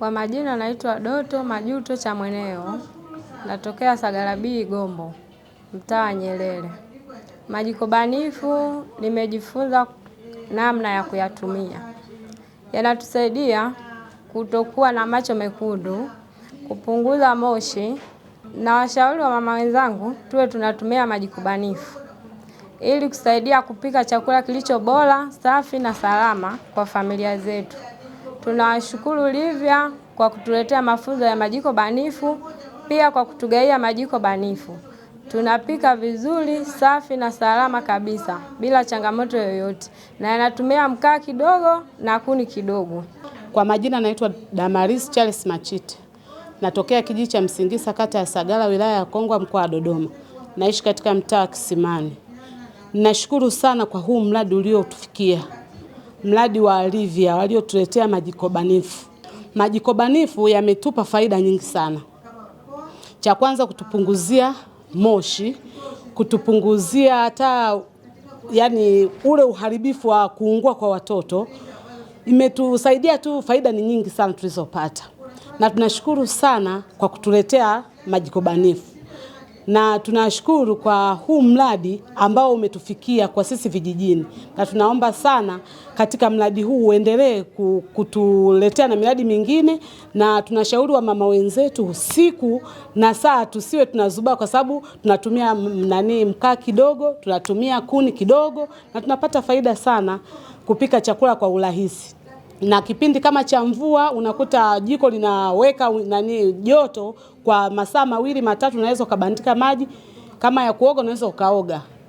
Kwa majina naitwa Doto Majuto Chamweneo, natokea Sagalabii Gombo, mtaa wa Nyerere. Majiko banifu nimejifunza namna ya kuyatumia, yanatusaidia kutokuwa na macho mekundu, kupunguza moshi, na washauri wa mama wenzangu tuwe tunatumia majiko banifu ili kusaidia kupika chakula kilicho bora, safi na salama kwa familia zetu. Tunawashukuru Livya kwa kutuletea mafunzo ya majiko banifu, pia kwa kutugaia majiko banifu. Tunapika vizuri, safi na salama kabisa bila changamoto yoyote, na yanatumia mkaa kidogo na kuni kidogo. Kwa majina naitwa Damaris Charles Machite, natokea kijiji cha Msingisa, kata ya Sagala, wilaya ya Kongwa, mkoa wa Dodoma. Naishi katika mtaa wa Kisimani. Nashukuru sana kwa huu mradi uliotufikia, mradi wa Livya waliotuletea majiko banifu. Majiko banifu yametupa faida nyingi sana. Cha kwanza kutupunguzia moshi, kutupunguzia hata yani ule uharibifu wa kuungua kwa watoto. Imetusaidia tu, faida ni nyingi sana tulizopata, na tunashukuru sana kwa kutuletea majiko banifu na tunashukuru kwa huu mradi ambao umetufikia kwa sisi vijijini, na tunaomba sana katika mradi huu uendelee kutuletea na miradi mingine, na tunashauri wamama wenzetu usiku na saa tusiwe tunazubaa, kwa sababu tunatumia nani mkaa kidogo, tunatumia kuni kidogo, na tunapata faida sana kupika chakula kwa urahisi. Na kipindi kama cha mvua unakuta jiko linaweka nani joto kwa masaa 2 3, unaweza ukabandika maji kama ya kuoga, unaweza ukaoga.